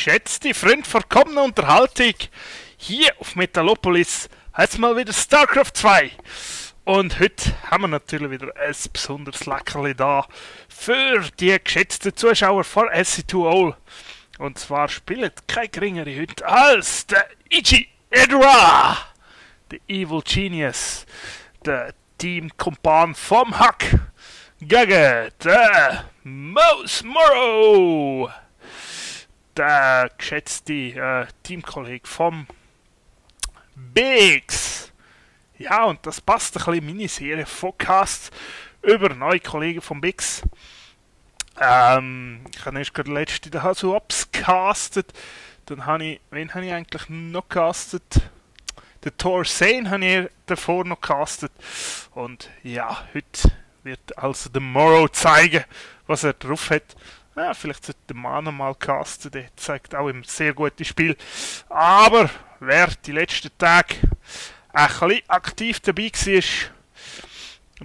geschätzte Freunde vollkommener Unterhaltung, hier auf Metalopolis heißt mal wieder StarCraft 2. Und heute haben wir natürlich wieder ein besonderes Leckerli da für die geschätzten Zuschauer von SC2All. Und zwar spielt kein geringere heute als der EGIdra, der Evil Genius, der Teamkompan vom Hack, gegen der Morrow, der geschätzte Teamkollege vom Biggs. Ja, und das passt ein bisschen in meine Serie Podcast über neue Kollegen vom Biggs. Ich habe erst gerade letzte da so abgecastet. Dann habe ich, wen habe ich eigentlich noch gecastet? Den Thor Sane habe ich davor noch gecastet. Und ja, heute wird also der Morrow zeigen, was er drauf hat. Ja, vielleicht sollte der Mann noch mal casten, der zeigt auch immer sehr gutes Spiel. Aber wer die letzten Tage ein bisschen aktiv dabei war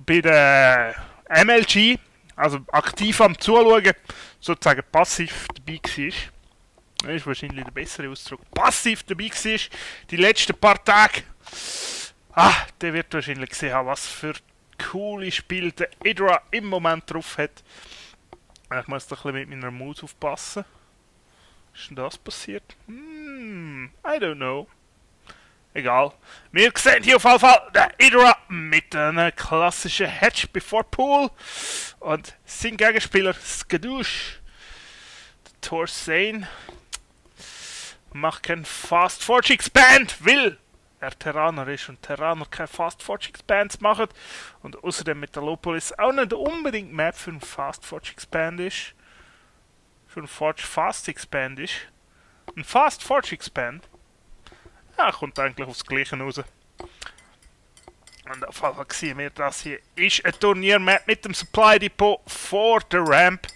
bei der MLG, also aktiv am Zuschauen, sozusagen passiv dabei war, das ist wahrscheinlich der bessere Ausdruck, passiv dabei war, die letzten paar Tage, der wird wahrscheinlich gesehen haben, was für coole Spiele der Idra im Moment drauf hat. Ich muss da ein bisschen mit meiner Maus aufpassen. Was ist denn das passiert? I don't know. Egal. Wir sehen hier auf jeden Fall den Idra mit einer klassischen Hedge before Pool. Und sein Gegenspieler Skadoosh, der Thor Sane, macht keinen Fast Forge Expand, will er Terraner ist und Terraner keine Fast Forge Expands machen. Und außerdem Metalopolis auch nicht unbedingt Map für einen Fast Forge Expand ist. Für einen Forge Fast Expand ist. Ein Fast Forge Expand. Ja, kommt eigentlich aufs Gleiche raus. Und auf jeden Fall sehen wir, das hier ist ein Turniermap mit dem Supply Depot vor der Ramp,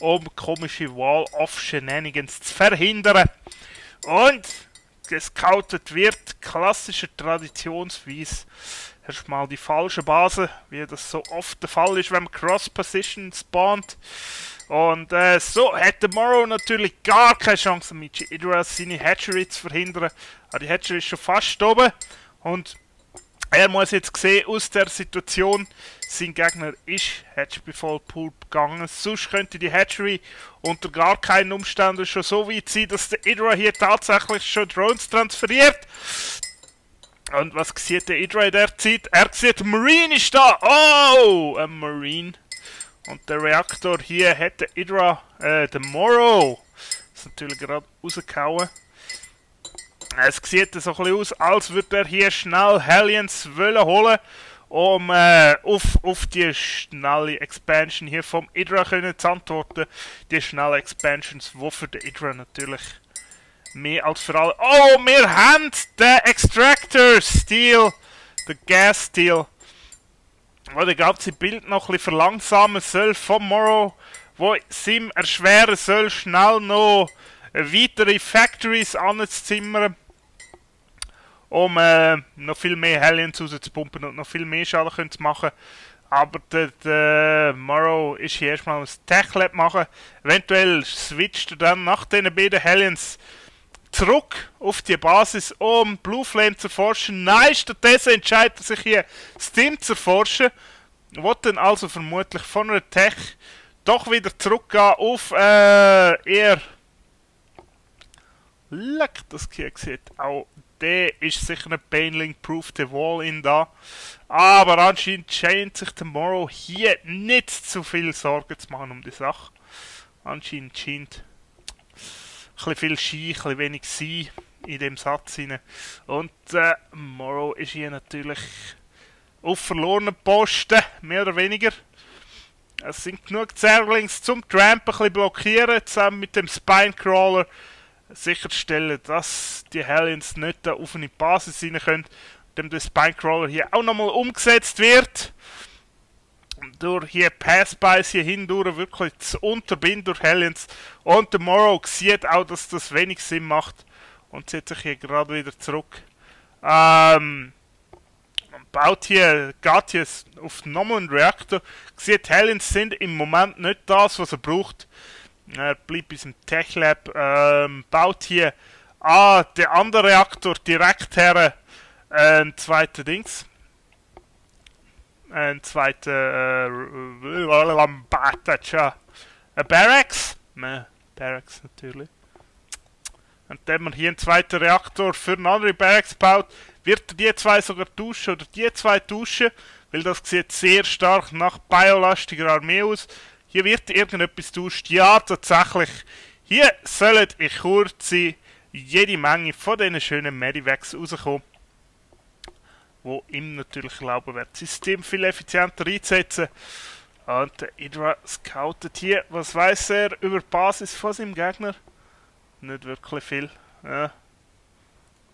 um komische Wall-of-Shenanigans zu verhindern. Und gescoutet wird, klassischer Traditionsweise, erstmal die falsche Base, wie das so oft der Fall ist, wenn man Cross-Position spawnt. Und so hätte Morrow natürlich gar keine Chance, mit EGIdra seine Hatchery zu verhindern. Aber die Hatchery ist schon fast oben. Und er muss jetzt sehen, aus der Situation, sein Gegner ist Hatch before Pool gegangen. Sonst könnte die Hatchery unter gar keinen Umständen schon so weit sein, dass der Idra hier tatsächlich schon Drones transferiert. Und was sieht der Idra in der Zeit? Er sieht, ein Marine ist da! Oh! Ein Marine. Und der Reaktor hier hat der Idra, der Morrow, ist natürlich gerade rausgehauen. Es sieht so ein bisschen aus, als würde er hier schnell Hellions holen, um auf die schnelle Expansion hier vom Idra zu antworten. Die schnellen Expansions, die für den Idra natürlich mehr als für alle... Oh, wir haben den Extractor Steel, den Gas Steel, wo das ganze Bild noch ein bisschen verlangsamen soll vom Morrow, wo es ihm erschweren soll, schnell noch weitere Factories anzuzimmern, um noch viel mehr Hellions rauszupumpen und noch viel mehr Schaden zu machen. Aber der Morrow ist hier erstmal ein Tech-Lab machen. Eventuell switcht er dann nach den beiden Hellions zurück auf die Basis, um Blue Flame zu erforschen. Nein, stattdessen entscheidet er sich hier, Steam zu erforschen. Wird dann also vermutlich von einer Tech doch wieder zurückgehen auf eher... Leck, das hier sieht auch. Der ist sicher ein Painling-Proof, der Wall in da. Aber anscheinend scheint sich der Morrow hier nicht zu viel Sorgen zu machen um die Sache. Anscheinend scheint ein bisschen viel Ski, ein bisschen wenig Sein in dem Satz rein. Und Morrow ist hier natürlich auf verlorenen Posten, mehr oder weniger. Es sind genug Zerglings zum Tramp ein bisschen blockieren, zusammen mit dem Spinecrawler. Sicherstellen, dass die Hellions nicht da auf eine Basis rein können, indem der Spinecrawler hier auch nochmal umgesetzt wird. Und durch hier Passbys hier hindurch wirklich zu unterbinden durch Hellions. Und der Morrow sieht auch, dass das wenig Sinn macht und zieht sich hier gerade wieder zurück. Baut hier, geht hier auf nochmal einen Reaktor. Sieht, Hellions sind im Moment nicht das, was er braucht. Er bleibt bis im Tech Lab, baut hier den anderen Reaktor direkt her, ein zweiter Dings. Ein zweiter Barracks. Ne, Barracks natürlich. Und wenn man hier einen zweiten Reaktor für eine andere Barracks baut, wird er die zwei sogar tauschen oder die zwei tauschen, weil das sieht sehr stark nach biolastiger Armee aus. Hier wird irgendetwas tauscht. Ja, tatsächlich. Hier sollen in Kurze jede Menge von diesen schönen Medivacs rauskommen, wo ihm natürlich erlauben wird, das System viel effizienter einzusetzen. Und der Idra scoutet hier, was weiß er über die Basis von seinem Gegner? Nicht wirklich viel. Ja.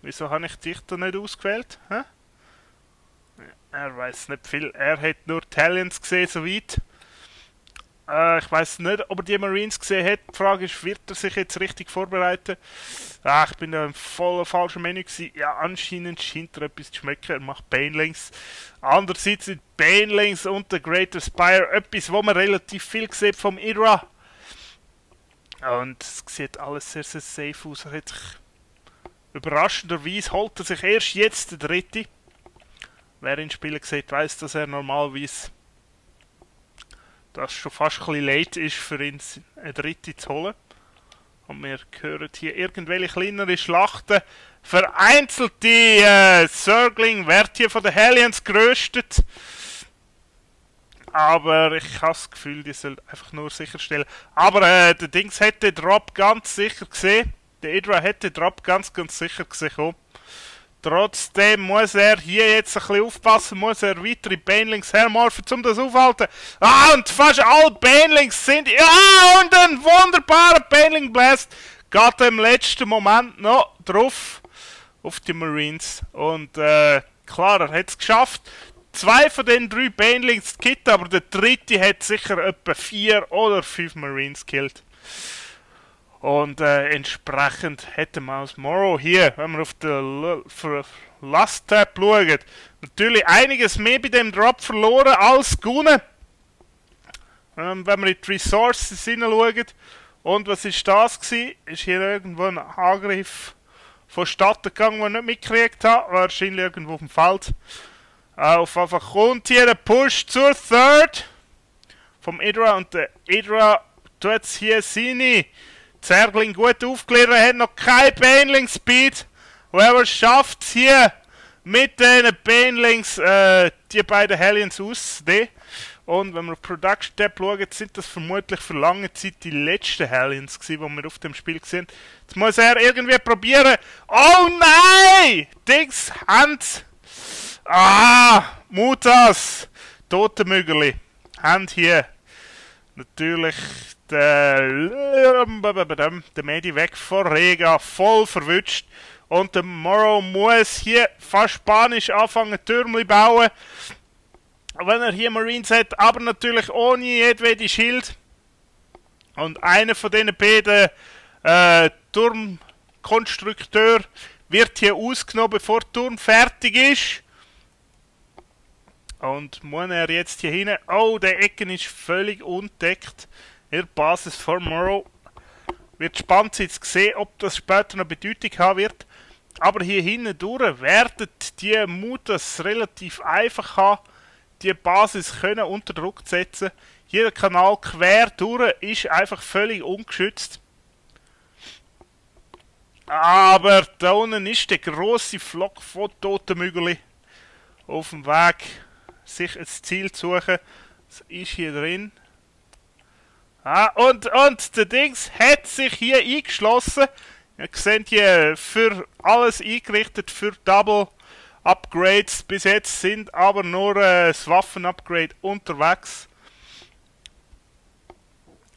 Wieso habe ich dich da nicht ausgewählt? Hä? Er weiß nicht viel. Er hat nur Talents gesehen, soweit. Ich weiß nicht, ob er die Marines gesehen hat. Die Frage ist, wird er sich jetzt richtig vorbereiten? Ich bin da im voll falschen Menü gewesen. Ja, anscheinend scheint er etwas zu schmecken. Er macht Banelings. Andererseits sind Banelings und der Greater Spire etwas, wo man relativ viel sieht vom Idra. Und es sieht alles sehr, sehr safe aus. Er hat sich überraschenderweise holt er sich erst jetzt den dritten. Wer ihn spielen sieht, weiss, dass er normalerweise das schon fast ein bisschen late ist, für ihn eine dritte zu holen. Und wir hören hier irgendwelche kleinere Schlachten. Vereinzelte Circling wird hier von den Hellions geröstet. Aber ich habe das Gefühl, die sollen einfach nur sicherstellen. Aber der Dings hätte den Drop ganz sicher gesehen. Der Idra hätte den Drop ganz sicher gesehen. Trotzdem muss er hier jetzt ein bisschen aufpassen, muss er weitere Banelings hermorphen, um das aufzuhalten. Und fast alle Banelings sind... Ja, und ein wunderbarer Baneling Blast geht im letzten Moment noch drauf auf die Marines. Und klar, er hat es geschafft. 2 von den 3 Banelings zu kitten, aber der dritte hat sicher etwa 4 oder 5 Marines gekillt. Und entsprechend hätte man aus Morrow hier, wenn wir auf den Last Tab schauen, natürlich einiges mehr bei dem Drop verloren als gewonnen. Wenn wir in die Resources hineinschauen. Und was ist das gewesen? Ist hier irgendwo ein Angriff vonstatten gegangen, den ich nicht mitgekriegt habe? Wahrscheinlich irgendwo auf dem Feld. Auf jeden Fall kommt hier der Push zur Third vom Idra. Und der Idra tut jetzt hier seine Zergling gut aufklären, er hat noch kein Baneling Speed. Whoever schafft es hier mit den Banelings die beiden Hellions auszunehmen. Und wenn wir auf Production Tab schauen, sind das vermutlich für lange Zeit die letzten Hellions gewesen, die wir auf dem Spiel gesehen haben. Jetzt muss er irgendwie probieren. Oh nein! Dings, Hand! Mutas! Totenmügeli. Hand hier. Natürlich der Medivac von Rega voll verwünscht. Und der Morrow muss hier fast Spanisch anfangen, Türmli bauen. Wenn er hier Marines hat, aber natürlich ohne jedwede Schild. Und einer von diesen beiden Turmkonstrukteur wird hier ausgenommen, bevor der Turm fertig ist. Und muss er jetzt hier hin. Oh, der Ecken ist völlig undeckt. In der Basis von Morrow. Wird spannend sein zu sehen, ob das später noch Bedeutung haben wird. Aber hier hinten durch werden die Mutas relativ einfach haben, die Basis können unter Druck zu setzen. Jeder Kanal quer durch ist einfach völlig ungeschützt. Aber da unten ist der grosse Flock von Totenmügeli auf dem Weg, sich ein Ziel zu suchen. Was ist hier drin? Und der Dings hat sich hier eingeschlossen. Ihr seht hier für alles eingerichtet für Double Upgrades. Bis jetzt sind aber nur das Waffen-Upgrade unterwegs.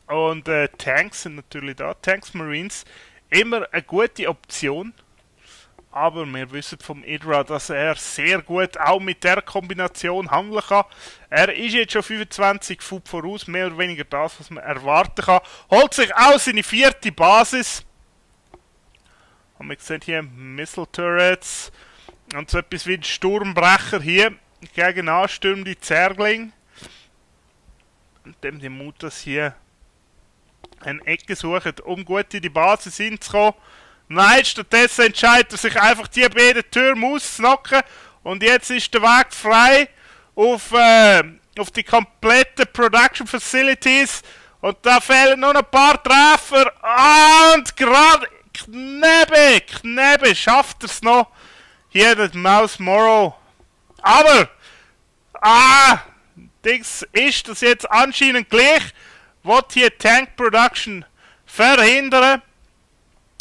Und Tanks sind natürlich da. Tanks, Marines, immer eine gute Option. Aber wir wissen vom Idra, dass er sehr gut auch mit der Kombination handeln kann. Er ist jetzt schon 25 Fuß voraus, mehr oder weniger das, was man erwarten kann. Holt sich auch seine 4. Basis. Und wir sehen hier Missile Turrets. Und so etwas wie ein Sturmbrecher hier gegen anstürmende Zergling. Und dem die Mutas hier eine Ecke suchen, um gut in die Basis hinzukommen. Nein, stattdessen entscheidet er sich einfach, die beiden Türme auszunocken. Und jetzt ist der Weg frei auf die kompletten Production Facilities. Und da fehlen noch ein paar Treffer. Und gerade Knebe, schafft er es noch. Hier der Maus Morrow. Aber, Dings ist das jetzt anscheinend gleich. Wollt hier Tank Production verhindern.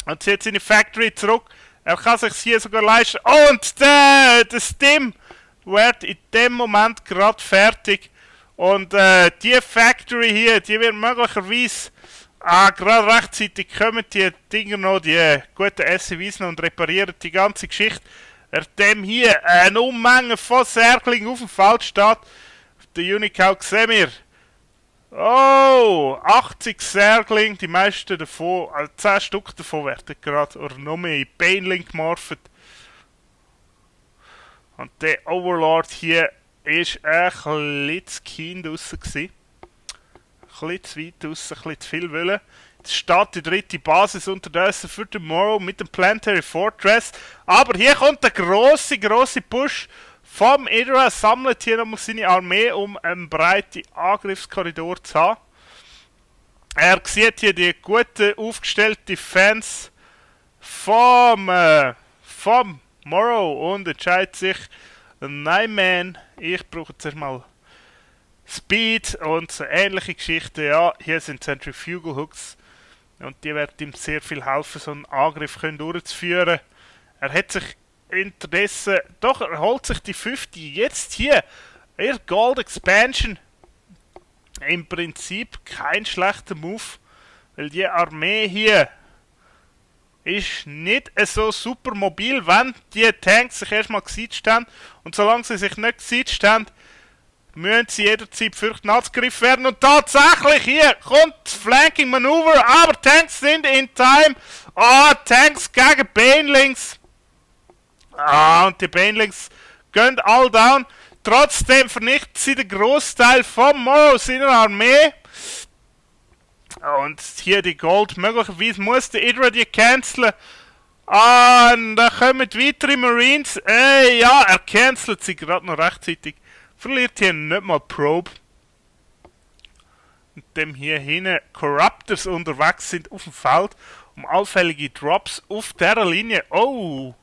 Und zieht seine Factory zurück. Er kann sich hier sogar leisten. Und der Stim wird in dem Moment gerade fertig. Und die Factory hier, die wird möglicherweise gerade rechtzeitig kommen die Dinger noch, die guten SUVs noch und reparieren die ganze Geschichte. Dem hier eine Unmenge von Särklingen auf dem Feld steht. Auf der Unicode sehen wir. Oh, 80 Särglinge, die meisten davon, also 10 Stück davon werden gerade, oder noch mehr, in Bainling gemorpht. Und der Overlord hier ist ein bisschen zu keen draussen gewesen. Ein bisschen zu weit draussen, ein bisschen zu viel wollen. Jetzt steht die dritte Basis unterdessen für den Morrow mit dem Planetary Fortress. Aber hier kommt der grosse Push vom Idra, sammelt hier nochmal seine Armee, um einen breiten Angriffskorridor zu haben. Er sieht hier die gute aufgestellte Fans vom Morrow und entscheidet sich, nein man, ich brauche jetzt erstmal Speed und so ähnliche Geschichten. Ja, hier sind Centrifugal Hooks und die werden ihm sehr viel helfen, so einen Angriff durchzuführen. Er hat sich unterdessen, doch, er holt sich die 50 jetzt hier. Ihr Gold Expansion. Im Prinzip kein schlechter Move, weil die Armee hier ist nicht so super mobil, wenn die Tanks sich erstmal gesiezt haben. Und solange sie sich nicht gesiezt haben, müssen sie jederzeit fürchten angegriffen werden. Und tatsächlich, hier kommt das Flanking Manöver, aber Tanks sind in Time. Tanks gegen Bainlings. Und die Bainlings gehen all down. Trotzdem vernichtet sie den Großteil vom Morrow seiner Armee. Und hier die Gold. Möglicherweise muss der Idra die canceln. Und da kommen weitere Marines. Ja, er cancelt sie gerade noch rechtzeitig. Verliert hier nicht mal Probe. Und dem hier hinten Corruptors unterwegs sind auf dem Feld. Um allfällige Drops auf dieser Linie. Oh!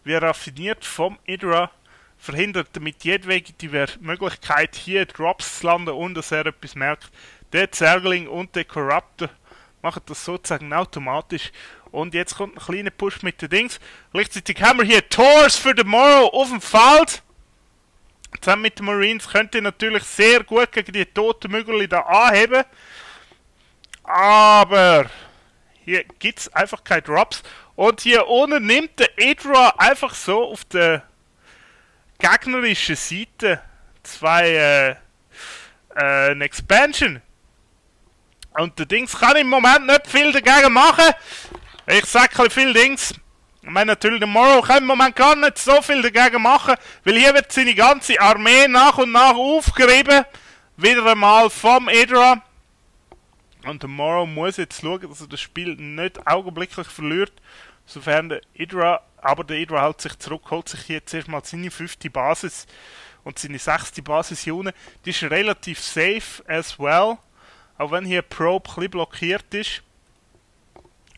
Wie raffiniert vom Idra, verhindert damit jedwege die Möglichkeit, hier Drops zu landen, ohne dass er etwas merkt. Der Zergling und der Corruptor machen das sozusagen automatisch. Und jetzt kommt ein kleiner Push mit den Dings. Gleichzeitig haben wir hier Tors für den Morrow auf dem Feld. Zusammen mit den Marines könnt ihr natürlich sehr gut gegen die toten Mügel da anheben. Aber hier gibt es einfach keine Drops. Und hier unten nimmt der Idra einfach so auf der gegnerischen Seite eine Expansion. Und der Dings kann im Moment nicht viel dagegen machen. Ich sage viel Dings. Ich meine natürlich, der Morrow kann im Moment gar nicht so viel dagegen machen, weil hier wird seine ganze Armee nach und nach aufgerieben. Wieder einmal vom Idra. Und der Morrow muss jetzt schauen, dass er das Spiel nicht augenblicklich verliert. Sofern der Idra, aber der Idra hält sich zurück, holt sich jetzt erstmal seine 5. Basis und seine 6. Basis hier unten. Die ist relativ safe as well. Auch wenn hier Probe ein bisschen blockiert ist.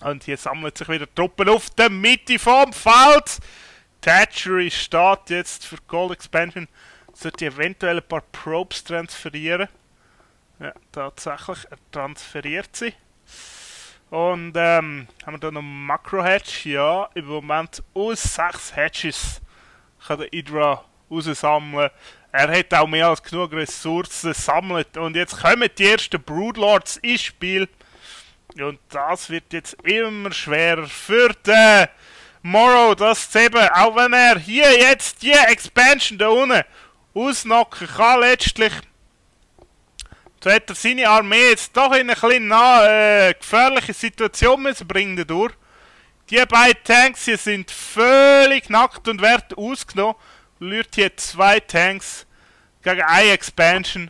Und hier sammeln sich wieder Truppen auf der Mitte vom Feld. Thatchery steht jetzt für Gold Expansion. Sollte eventuell ein paar Probes transferieren. Ja, tatsächlich, er transferiert sie. Und haben wir da noch Makro-Hatch? Ja, im Moment aus 6 Hatches kann der Idra raussammeln. Er hat auch mehr als genug Ressourcen gesammelt. Und jetzt kommen die ersten Broodlords ins Spiel. Und das wird jetzt immer schwerer für den Morrow, das zu eben, auch wenn er hier jetzt die Expansion da unten ausnocken kann, letztlich. So hat er seine Armee jetzt doch in eine kleine gefährliche Situation müssen bringen dadurch. Die beiden Tanks hier sind völlig nackt und werden ausgenommen. Verliert hier 2 Tanks gegen eine Expansion.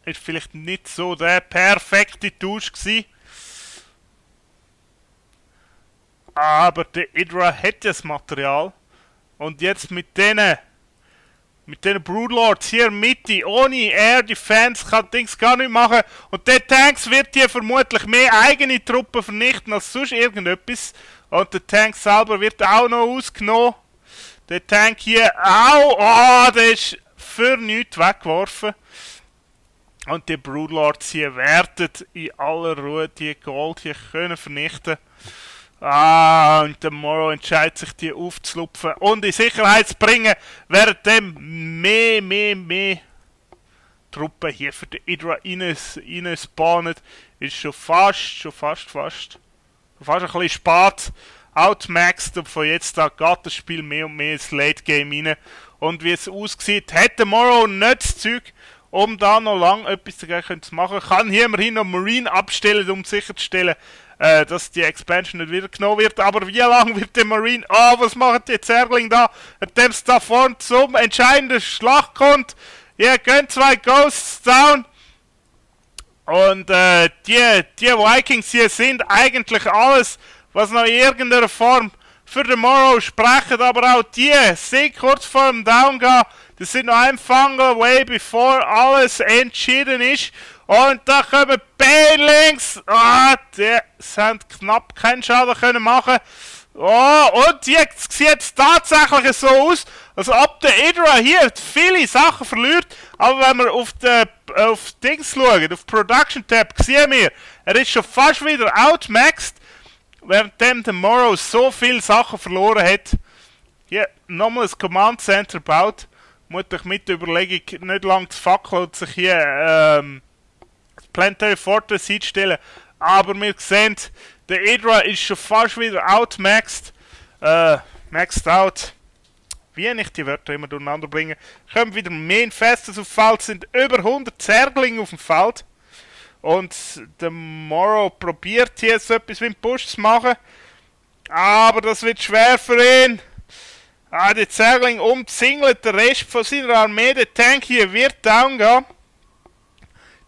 ist vielleicht nicht so der perfekte Tausch gewesen. Aber der Idra hat das Material. Und jetzt mit denen Broodlords hier in der Mitte, ohne Air Defense, kann Dings gar nicht machen. Und der Tanks wird hier vermutlich mehr eigene Truppen vernichten als sonst irgendetwas. Und der Tank selber wird auch noch ausgenommen. Der Tank hier auch. Oh, der ist für nichts weggeworfen. Und die Broodlords hier werden in aller Ruhe die Gold hier können vernichten. Ah, und der Morrow entscheidet sich, die aufzulupfen und in Sicherheit zu bringen, währenddem mehr Truppen hier für den Idra reinspawnen. Ist schon fast ein bisschen spät. Outmaxed und von jetzt an geht das Spiel mehr und mehr ins Late Game rein. Und wie es aussieht, hat der Morrow nicht das Zeug, um da noch lange etwas dagegen zu machen. Kann hier immerhin noch Marine abstellen, um sicherzustellen, dass die Expansion nicht wieder genommen wird. Aber wie lange wird der Marine... Oh, was machen die Zergling da? Nachdem es da vorne zum entscheidenden Schlacht kommt. Hier gehen 2 Ghosts down. Und die Vikings hier sind eigentlich alles, was noch in irgendeiner Form für den Morrow sprechen. Aber auch die sind kurz vor dem Down gehen. Das sind noch ein Fungal way bevor alles entschieden ist. Und da kommen Banelings. Ah, die haben knapp keinen Schaden können machen. Oh, und jetzt sieht es tatsächlich so aus, als ob der Idra hier viele Sachen verliert. Aber wenn wir auf Dings schauen, auf Production Tab, sehen wir, er ist schon fast wieder outmaxed, währenddem der Morrow so viele Sachen verloren hat. Hier nochmal ein Command Center baut. Muss ich mit der Überlegung nicht lang zu fackeln und sich hier Planetary Fortress einstellen. Aber wir sehen, der Idra ist schon fast wieder outmaxed. Maxed out. Wie ich die Wörter immer durcheinander bringe. Kommen wieder mehr Infestes auf dem Feld. Sind über 100 Zerglinge auf dem Feld. Und der Morrow probiert hier so etwas wie einen Push zu machen. Aber das wird schwer für ihn. Ah, der Zergling umzingelt den Rest von seiner Armee. Der Tank hier wird down gehen.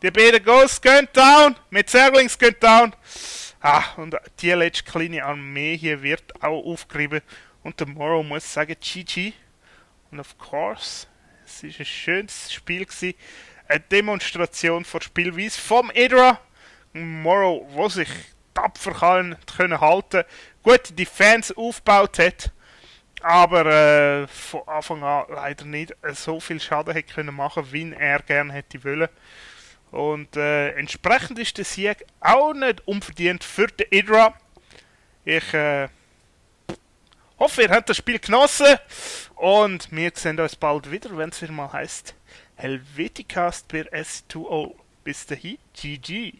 Die beiden Ghosts gehen down. Mit Zerglings gehen down. Ah, und die letzte kleine Armee hier wird auch aufgerieben. Und der Morrow muss sagen, GG. Und of course, es war ein schönes Spiel gewesen. Eine Demonstration von Spielweise vom Idra. Morrow, der sich tapfer können halten, gute Defense aufgebaut hat. Aber von Anfang an leider nicht so viel Schaden hätte können machen, wie er gerne hätte wollen. Und entsprechend ist der Sieg auch nicht unverdient für den Idra. Ich hoffe, ihr habt das Spiel genossen. Und wir sehen uns bald wieder, wenn es wieder mal heisst Helveticast bei S2O. Bis dahin, GG.